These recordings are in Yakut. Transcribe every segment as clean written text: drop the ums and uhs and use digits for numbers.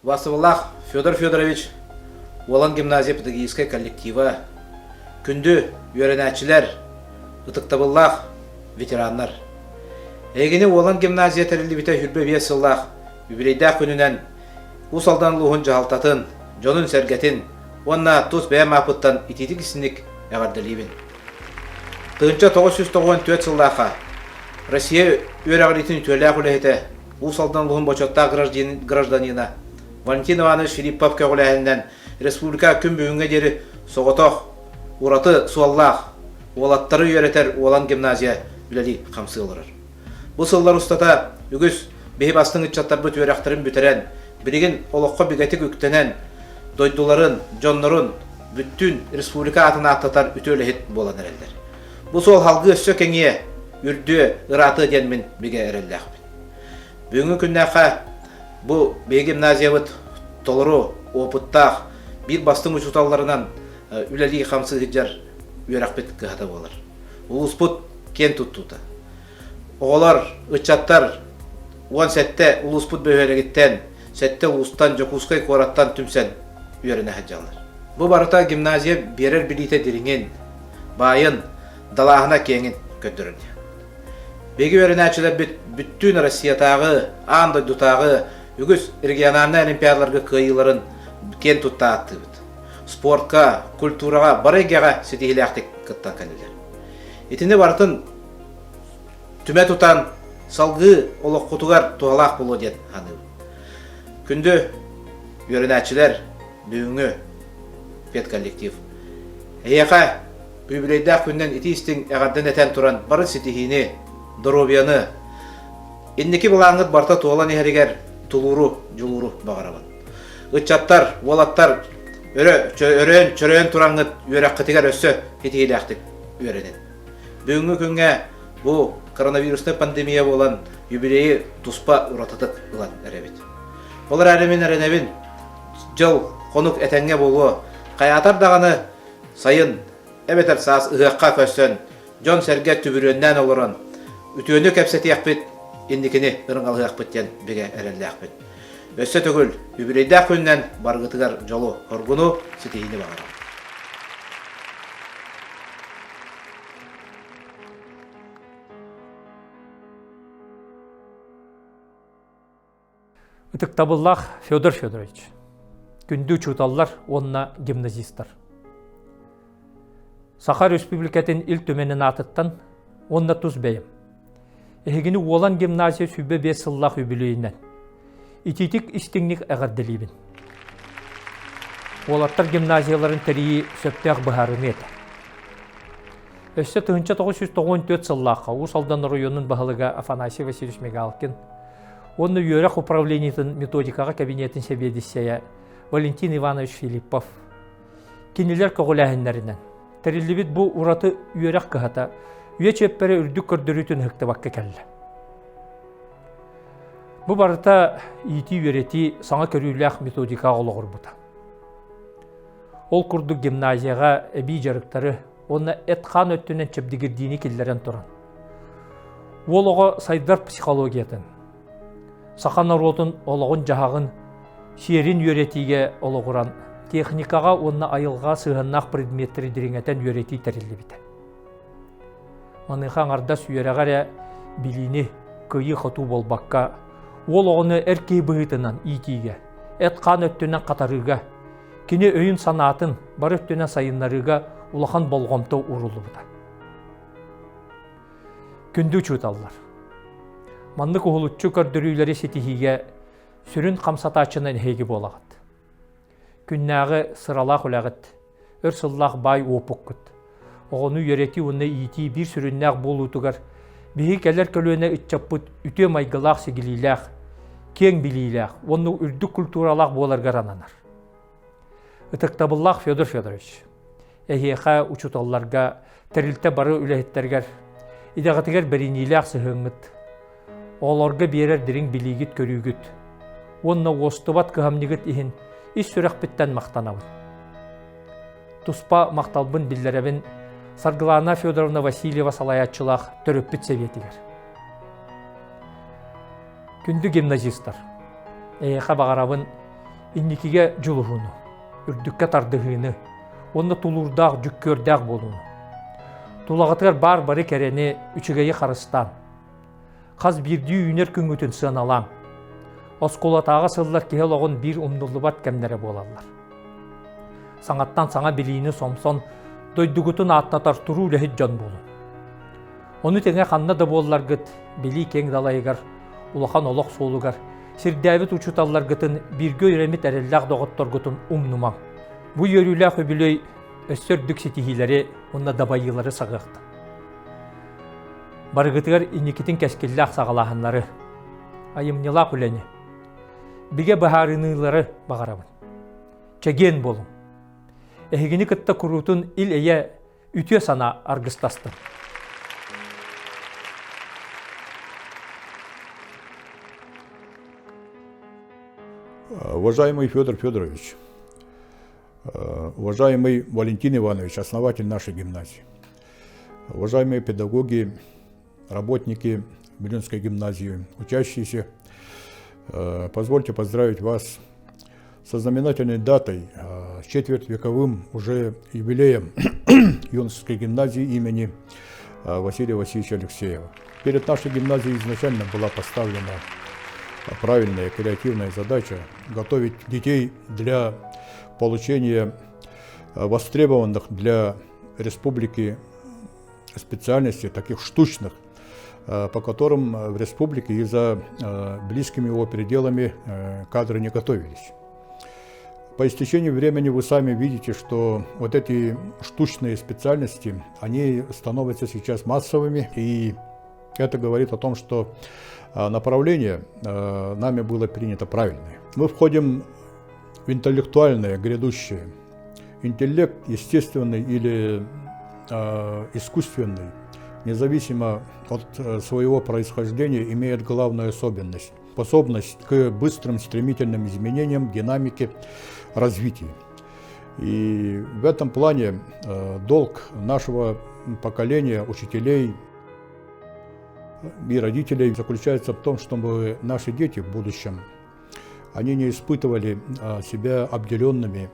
Убаастабыллаах Федор Федорович, Уолан гимназия педагогическай коллектива, күндү үөрэнээччилэр, ытыктабыллаах ветераннар! Эһигини Уолан гимназия тэриллибитэ 25 сыллаах юбилейдаах күнүнэн Уус Алдан улууһун дьаһалтатын, дьонун-сэргэтин уонна тус бэйэм ааппыттан итиитик-истиҥник эҕэрдэлиибин. 1994 сыллаахха Россия үөрэҕириитин үтүөлээх үлэһитэ, Уус Алдан улууһун бочуоттаах гражданина Валентин Иванович Филиппов көҕүлээһининэн республика күн бүгүҥҥэ диэри соҕотох, ураты суоллаах, уолаттары үөрэтэр Уолан гимназия үлэлии-хамсыы олорор. Бу сыллар устата үгүс биһи бастыҥ ыччаттарбыт үөрэхтэрин бүтэрэн, билигин олоххо бигэтик үктэнэн, дойдуларын, дьоннорун бүттүүн республика аатын ааттатар үтүө үлэһит буолан эрэллэр. Бу суол салгыы өссө кэҥиэ, үрдүө, ыраатыа диэн мин бигэ эрэллээхпин. Бүгүҥҥү күннээххэ бу биһиги гимназиябыт толору опыттаах, биир бастыҥ учууталларынан үлэлии-хамсыы сылдьар үөрэхпит кыһата буолар. Улууспут киэн туттуута. Оҕолор, ыччаттар 17 улууспут бөһүөлэгиттэн, сэттэ улуустан, Дьокуускай куораттан түмсэн үөрэнэ сылдьаллар. Бу барыта гимназия биэрэр билиитэ дириҥин, баайын, далааһына киэҥин көрдөрөр диэн. Биһиги үөрэнээччилэрбит бүттүүн Россиятааҕы, аан дойдутааҕы үгүс региональнай олимпиадаларга кыайыыларын киэн тутта ааттыыбыт. Спортка, культураҕа бары эйгэҕэ ситиһиилээхтик кыттан кэллилэр. Итини барытын түмэ тутан салгыы олоххутугар туһалаах буолуо диэн саныыбын. Күндү үөрэнээччилэр, бүгүҥҥү педколлектив. Эһиэхэ юбилейдаах күнүнэн итии-истиҥ эҕэрдэн этэн туран бары ситиһиини, доруобуйаны, инники былааҥҥыт барыта туолан иһэригэр тулууру, дьулууру баҕарабын. Ыччаттар, уолаттар өрө өрөөн, чөрөйөн тураҥҥыт үөрэххитигэр өссө ситиһиилээхтик үөрэнин. Бүгүҥҥү күҥҥэ бу коронавируснай пандемия буолан юбилейы туспа уратытык ылан эрэбит. Ол эрээри мин эрэнэбин, дьыл хонук этэҥҥэ буолуо. Хайаатар даҕаны сайын эбэтэр саас ыһыахха көрсөн, дьон-сэргэ түбүрүөннээн олорон, үтүөнү кэпсэтиэхпит, инникини ырыҥалаһыахпыт диэн бигэ эрэллээхпит. Өссө төгүл юбилейдаах күнүнэн барыгытыгар дьолу, хоргуну, ситиһиини баҕарабын. Ытыктабыллаах Федор Федорович, күндү учууталлар уонна гимназистар. Саха Республикатын Ил Түмэнин аатыттан уонна тус бэйэм. Эһигини Уолан гимназия 25 сыллаах үбүлүөйүнэн итиитик истиҥник эҕэрдэлиибин. Уолаттар гимназияларын тэрийии сөптөөх быһаарыныы этэ. Өссө 1994 сыллаахха Уус Алдан оройуонун баһылыга Афанасий Васильевич Мигалкин уонна үөрэх управлениетын методикаҕа кабинетын сэбиэдиссэйэ Валентин Иванович Филиппов кинилэр көҕүлээһиннэринэн тэриллибит бу ураты үөрэх кыһата үйэ чиэппэрэ үрдүк көрдөрүүтүн ыһыктыбакка кэллэ. Бу барыта иитии-үөрэтии саҥа көрүүлээх методикаҕа олоҕурбута. Ол курдук гимназияҕа эбии дьарыктары уонна эт-хаан өттүнэн чэбдигирдиини киллэрэн туран, уол оҕо сайдар психологиятын, саха норуотун олоҕун-дьаһаҕын, сиэрин үөрэтиигэ олоҕуран техникаҕа уонна айылҕаҕа сыһыаннаах предметтэри дириҥэтэн үөрэтии тэриллибитэ. Маныаха аҥардас үөрэҕэ эрэ билиини кыайыы-хотуу буолбакка, уол оҕону эр киһи быһыытынан иитиигэ, эт-хаан өттүнэн хатарыыга, кини өйүн-санаатын бары өттүнэн сайыннарыыга улахан болҕомто ууруллубута. Күндү учууталлар! Маннык уһулуччу көрдөрүүлэри ситиһиигэ сүрүн хамсатааччынан эһиги буолаҕыт. Күннээҕи сыралаах үлэҕит, өр сыллаах баай уопуккут, оҕону үөрэтии уонна иитии биир сүрүннээх буолуутугар биһиги кэлэр көлүөнэ ыччаппыт үтүө майгылаах-сигилиилээх, киэҥ билиилээх уонна үрдүк культуралаах буоларыгар ананар. Ытыктабыллаах Федор Федорович, эһиэхэ, учууталларга, тэрилтэ бары үлэһиттэригэр идэҕитигэр бэриниилээх сыһыаҥҥыт, оҕолорго биэрэр дириҥ билиигит-көрүүгүт уонна уостубат кыһамньыгыт иһин ис сүрэхпиттэн махтанабын. Туспа махталбын биллэрэбин Саргылана Федоровна Васильева салайааччылаах төрөппүт сэбиэтигэр. Күндү гимназистар, эһиэхэ баҕарабын. Инникигэ дьулуһууну, үрдүккэ тардыһыыны уонна тулуурдаах, дьүккүөрдээх буолууну. Тулаҕытыгар баар бары кэрэни, үчүгэйи харыстаан. Хас биирдии үүнэр күҥҥүтүн сыаналааҥ. Оскуолатааҕы сыллар киһи олоҕун биир умнуллубат кэмнэрэ буолаллар. Саҥаттан саҥа билиини сомсон, дойдугутун ааттатар туруу үлэһит дьон буолуҥ. Ону тэҥэ ханна да буолларгыт, билии киэҥ далайыгар, улахан олох суолугар, сирдээбит учууталларгытын, бииргэ үөрэммит эрэллээх доҕотторгутун умнумаҥ. Бу үөрүүлээх үбүлүөй өссө үрдүк ситиһиилэри уонна дабайыылары саҕыахтын. Барыгытыгар инникитин кэскиллээх саҕалааһыннары, айымньылаах үлэни, бигэ быһаарыныылары баҕарабын. Чэгиэн буолуҥ. Эһигини кытта куруутун ил-эйэ үтүө санаа аргыстастын. Уважаемый Федор Федорович, уважаемый Валентин Иванович, основатель нашей гимназии, уважаемые педагоги, работники Милюнской гимназии, учащиеся, позвольте поздравить вас со знаменательной датой, с четвертьвековым уже юбилеем юношеской гимназии имени Василия Васильевича Алексеева. Перед нашей гимназией изначально была поставлена правильная креативная задача готовить детей для получения востребованных для республики специальностей, таких штучных, по которым в республике и за близкими его пределами кадры не готовились. По истечению времени вы сами видите, что вот эти штучные специальности, они становятся сейчас массовыми, и это говорит о том, что направление нами было принято правильное. Мы входим в интеллектуальное грядущее. Интеллект естественный или искусственный, независимо от своего происхождения, имеет главную особенность – способность к быстрым стремительным изменениям динамики развития. И в этом плане долг нашего поколения, учителей и родителей заключается в том, чтобы наши дети в будущем, они не испытывали себя обделенными,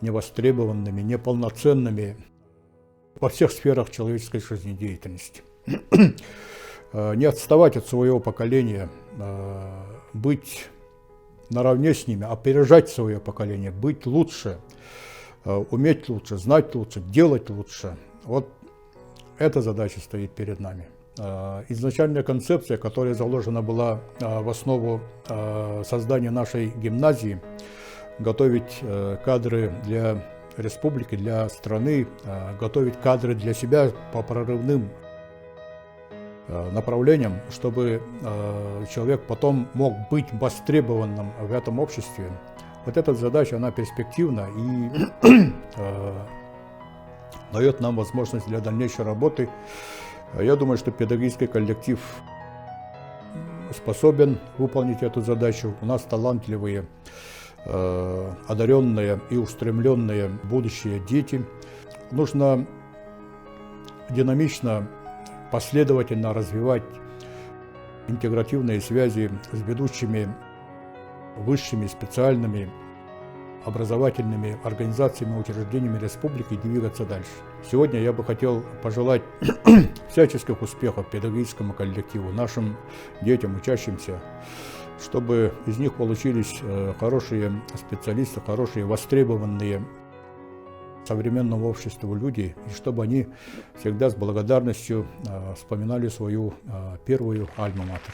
невостребованными, неполноценными во всех сферах человеческой жизнедеятельности. Не отставать от своего поколения, быть наравне с ними, опережать свое поколение, быть лучше, уметь лучше, знать лучше, делать лучше. Вот эта задача стоит перед нами. Изначальная концепция, которая заложена была в основу создания нашей гимназии, готовить кадры для республики, для страны, готовить кадры для себя по прорывным направлениям, чтобы человек потом мог быть востребованным в этом обществе. Вот эта задача, она перспективна и дает нам возможность для дальнейшей работы. Я думаю, что педагогический коллектив способен выполнить эту задачу. У нас талантливые, одаренные и устремленные будущие дети. Нужно динамично, последовательно развивать интегративные связи с ведущими высшими специальными образовательными организациями, учреждениями республики и двигаться дальше. Сегодня я бы хотел пожелать всяческих успехов педагогическому коллективу, нашим детям, учащимся, чтобы из них получились хорошие специалисты, хорошие, востребованные современному обществу люди, и чтобы они всегда с благодарностью вспоминали свою первую альма-матер.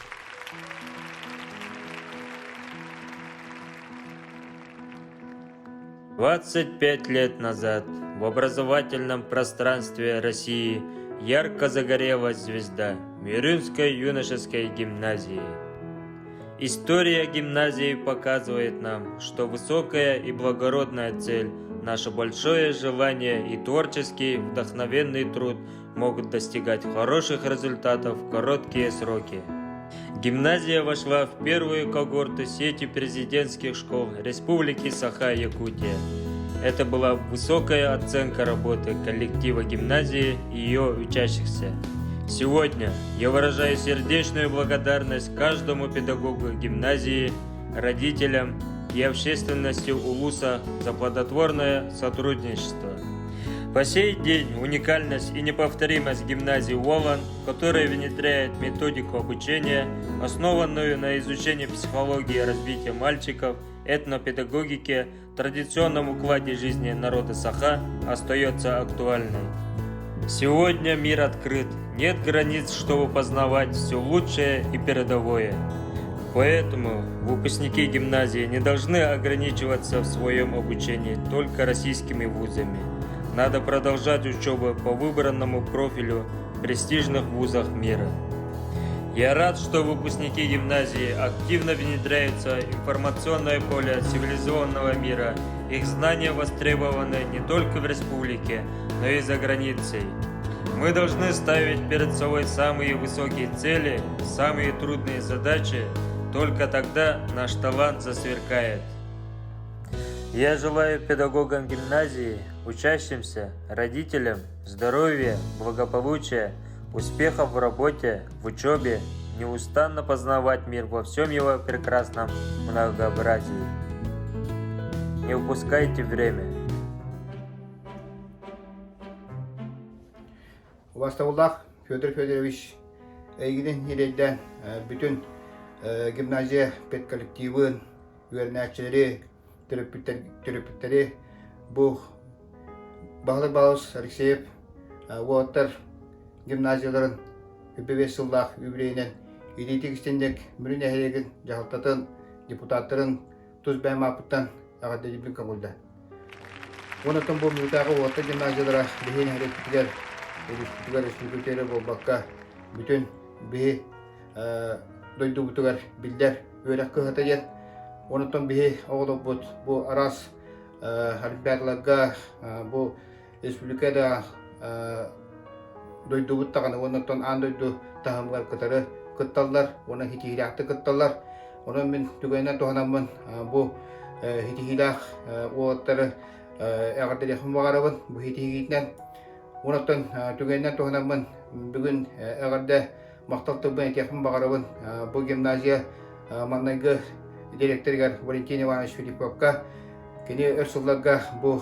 25 лет назад в образовательном пространстве России ярко загорелась звезда Мирюнской юношеской гимназии. История гимназии показывает нам, что высокая и благородная цель, наше большое желание и творческий вдохновенный труд могут достигать хороших результатов в короткие сроки. Гимназия вошла в первую когорту сети президентских школ Республики Саха-Якутия. Это была высокая оценка работы коллектива гимназии и ее учащихся. Сегодня я выражаю сердечную благодарность каждому педагогу гимназии, родителям, и общественностью Улуса за плодотворное сотрудничество. По сей день уникальность и неповторимость гимназии Уолан, которая внедряет методику обучения, основанную на изучении психологии развития мальчиков, этнопедагогике, традиционном укладе жизни народа Саха, остается актуальной. Сегодня мир открыт, нет границ, чтобы познавать все лучшее и передовое. Поэтому выпускники гимназии не должны ограничиваться в своем обучении только российскими вузами. Надо продолжать учебу по выбранному профилю в престижных вузах мира. Я рад, что выпускники гимназии активно внедряются в информационное поле цивилизованного мира. Их знания востребованы не только в республике, но и за границей. Мы должны ставить перед собой самые высокие цели, самые трудные задачи, только тогда наш талант засверкает. Я желаю педагогам гимназии, учащимся, родителям здоровья, благополучия, успехов в работе, в учебе, неустанно познавать мир во всем его прекрасном многообразии. Не упускайте время. Убастабыллаах Федор Федорович эйигинин ньирэйдээн бүтүн гимназия педколлективын, үөрэнээччилэри, төрөппүттэри бу Баһылык Балыс Алексеев уолаттар гимназияларын 25 сыллаах үбүлүөйүнэн илиитик истинник Мүрү нэһилиэгин дьаһалтатын депутаттарын тус бэйэм ааппыттан эҕэрдэлиибин көҥүллэ. Онтон бу Мүрүтээҕи уолаттар гимназиялара биһи нэһилиэкпитигэр, улууспутугар, республикабытыгар буолбакка, бүтүн биһи дойдубутугар биллэр үөрэх кыһата диэн. Онтон биһи оҕолорбут бу араас олимпиадаларга бу республика да дойдубут даҕаны уонна оттон аан дойду таһымыгар кытары кытталлар уонна ситиһиилээхтик кытталлар. Онон мин түгэнинэн туһанаммын бу ситиһиилээх уолаттары эҕэрдэлиэхпин баҕарабын бу ситиһиитинэн. Онон түгэнинэн туһанаммын бүгүн эҕэрдэ махтал тылбын этиэхпин баҕарабын бу гимназия маннайгы директорыгар Валентин Иванович Филипповка кини өр сылларга бу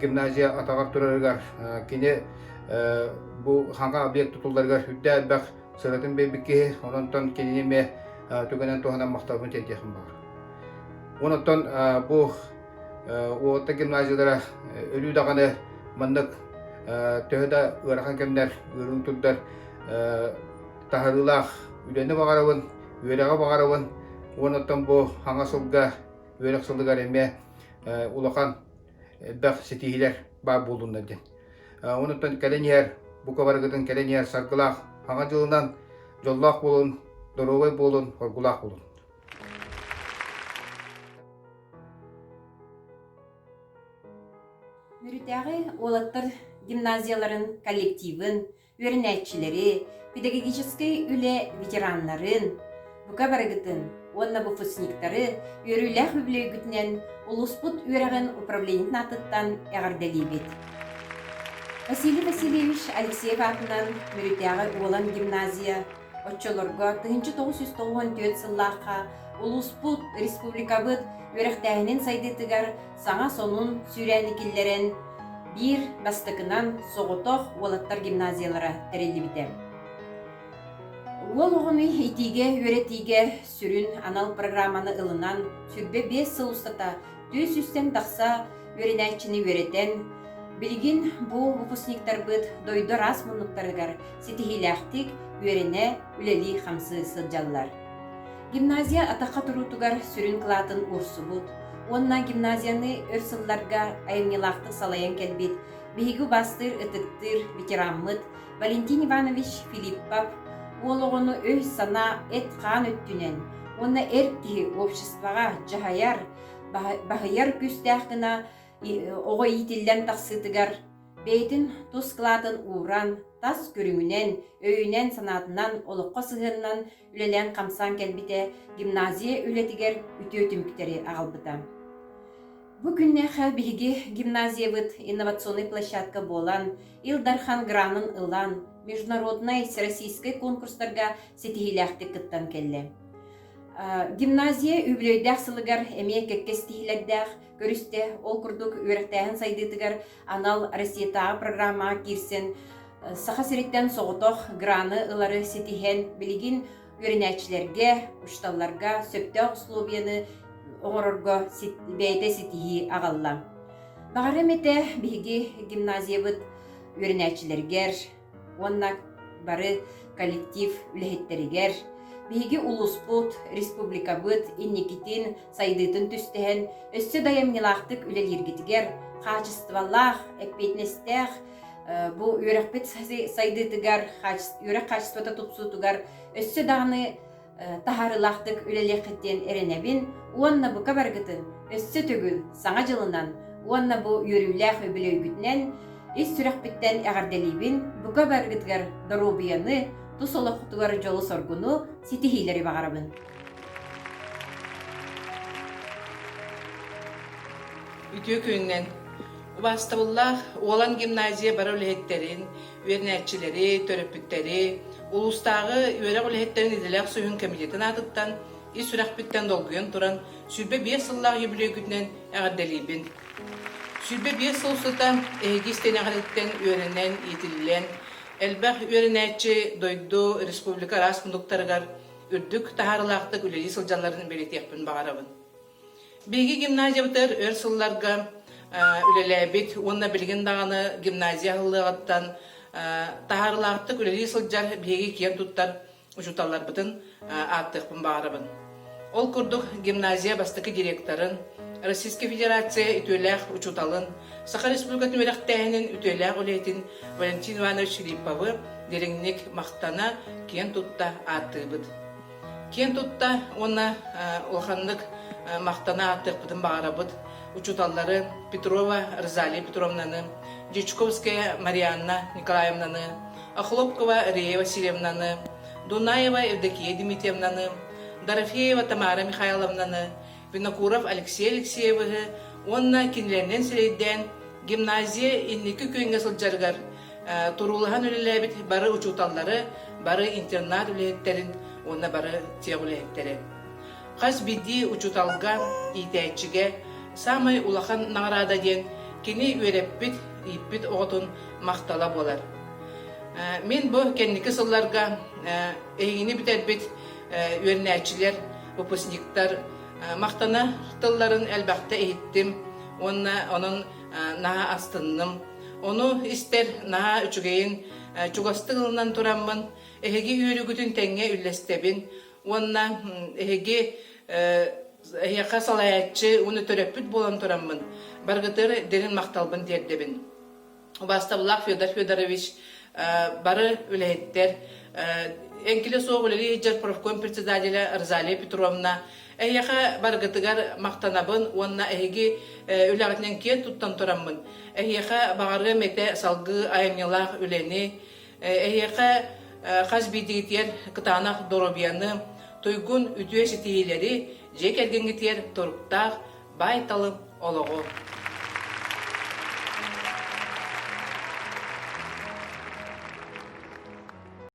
гимназия атаҕар турарыгар кини бу хаҥа объект тутулларыгар үрдэ элбэх сыратын биэрбит киһи онон кинини эмиэ түгэнэн туһанан махталбын тиэрдиэхпин баҕар. Онон бу уолаттар гимназиялара өлүү даҕаны маннык төһө да ыарахан кэмнэр ыарыын турдар таһарыылаах үлэни баҕарабын, үөрэҕи баҕарабын. Уонна бу хаҥа сылга үөрэх сылыгар эмиэ улахан элбэх ситиһиилэр баар буоллуннар диэн. Онуттан кэлэн иһэр бука барыгытын кэлэн иһэр саргылаах хаҥа дьылынан дьоллоох буолун, доруобай буолун, хоргулаах буолун. Мүрүтээҕи уолаттар гимназияларын коллективын, үөрэнээччилэри, педагогическай үлэ ветераннарын, бука барыгытын уонна выпускниктары үөрүүлээх үбүлүөйгүтүнэн улууспут үөрэҕин управлениетын аатыттан эҕэрдэлиибит. Василий Васильевич Алексеев аатынан Мүрүтээҕи Уолан гимназия Оччолорго 1994 сыллаахха улууспут, республикабыт үөрэхтээһинин сайдыытыгар саҥа сонун сүүрээни киллэрэн, биир бастакынан соҕотох уолаттар гимназиялара тэриллибитэ. Уол оҕону иитиигэ, үөрэтиигэ сүрүн анал программаны ылынан, 25 сыл устата 400-тэн тахса үөрэнээччини үөрэтэн, билигин бу выпускниктарбыт дойду араас муннуктарыгар ситиһиилээхтик үөрэнэ, үлэлии-хамсыы сылдьаллар. Гимназия атахха туруутугар сүрүн кылаатын уурсубут уонна гимназияны өр сылларга айымньылаахтык салайан кэлбит биһиги убаастыыр ытыктыыр ветераммыт Валентин Иванович Филиппов уол оҕону өй-санаа, эт-хаан өттүнэн уонна эр киһи обществоҕа дьаһайар, баһыйар күүстээх гына оҕо иитиллэн тахсыытыгар бэйэтин тус кылаатын ууран, тас көрүҥүнэн, өйүнэн-санаатынан, олоххо сыһыанынан үлэлээн-хамсаан кэлбитэ гимназия үлэтигэр үтүө түмүктэри аҕалбыта. Бу күннээхэ биһиги гимназиябыт инновационнай площадка буолан, Ил Дархан гранын ылан, международнай, всероссийскай конкурстарга ситиһиилээхтик кыттан кэллэ. Гимназия үбүлүөйдээх сылыгар эмиэ кэккэ ситиһиилэрдээх көрүстэ. Ол курдук үөрэхтээһин сайдыытыгар анал Россиятааҕы программаҕа киирсэн Саха сириттэн соҕотох граны ылары ситиһэн билигин үөрэнээччилэргэ, учууталларга сөптөөх условияны оҥорорго бэйэтэ ситиһии аҕалла. Баҕарыам этэ биһиги гимназиябыт үөрэнээччилэригэр уонна бары коллектив үлэһиттэригэр биһиги улууспут, республикабыт инникитин сайдыытын түстэһэн өссө да айымньылаахтык үлэлииргитигэр хаачыстыбалаах, эппиэтинэстээх бу үөрэхпит сайдыытыгар, үөрэх хаачыстыбата тупсуутугар өссө даҕаны таһаарыылаахтык үлэлиэххит диэн эрэнэбин уонна бука барыгытын өссө төгүл Саҥа дьылынан уонна бу үөрүүлээх үбүлүөйгүтүнэн ис сүрэхпиттэн эҕэрдэлиибин, бука барыгытыгар доруобуйаны, тус олоххутугар дьолу-соргуну, ситиһиилэри баҕарабын. Үтүө күнүнэн! Убаастабыллаах Уолан гимназия бары үлэһиттэрин, үөрэнээччилэри, төрөппүттэри, улуустааҕы үөрэх үлэһиттэрин идэлээх сүһүн комитетын аатыттан ис сүрэхпиттэн долгуйан туран 25 сыллаах үбүлүөйгүтүнэн эҕэрдэлиибин. 25 сыл устата эһиги истиэнэҕититтэн үөрэнэн, иитиллэн, элбэх үөрэнээччи дойду, республика араас муннуктарыгар үрдүк таһаарыылаахтык үлэлии сылдьалларын бэлиэтиэхпин баҕарабын. Биһиги гимназиябытыгар өр сылларга үлэлээбит уонна билигин даҕаны гимназия аһыллыаҕыттан таһаарыылаахтык үлэлии сылдьар биһиги киэн туттар учууталларбытын ааттыахпын баҕарабын. Ол курдук гимназия бастакы директорын, Российскай Федерация үтүөлээх учууталын, Саха Республикатын үөрэхтээһинин үтүөлээх үлэһитин Валентин Иванович Филипповы дириҥник махтана, киэн тутта ааттыыбыт. Киэн тутта уонна улаханнык махтана ааттыахпытын баҕарабыт учууталлары Петрова Розалия Петровнаны, Дьячковская Марианна Николаевнаны, Охлопкова Рея Васильевнаны, Дунаева Евдокия Дмитриевнаны, Дорофеева Тамара Михайловнаны, Винокуров Алексей Алексеевиһы уонна кинилэринэн сирэйдээн гимназия инники күөҥҥэ сылдьарыгар туруулаһан үлэлээбит бары учууталлары, бары интернат үлэһиттэрин уонна бары тех үлэһиттэри. Хас биирдии учууталга, иитээччигэ саамай улахан наҕараада диэн кини үөрэппит, ииппит оҕотун махтала буолар. Мин бу кэнники сылларга эһигини бүтэрбит үөрэнээччилэр, выпускниктар махтана тылларын элбэхтэ иһиттим уонна онон наһаа астынным. Ону истэр наһаа үчүгэйин чугастык ылынан тураммын, эһиги үөрүүгүтүн тэҥҥэ үллэстэбин уонна эһиги эһиэхэ салайааччы уонна төрөппүт буолан тураммын, барыгытыгар дириҥ махталбын тиэрдэбин. Убаастабыллаах Федор Федорович, бары үлэһиттэр, эҥкилэ суох үлэлии сылдьар профком председателя Розалия Петровна, эһиэхэ барыгытыгар махтанабын уонна эһиги үлэҕитинэн киэн туттан тураммын, эһиэхэ баҕарыам этэ салгыы айымньылаах үлэни, эһиэхэ хас биирдиигитигэр кытаанах доруобуйаны, туйгун үтүө ситиһиилэри, дьиэ кэргэҥҥитигэр туруктаах баай-талым олоҕу.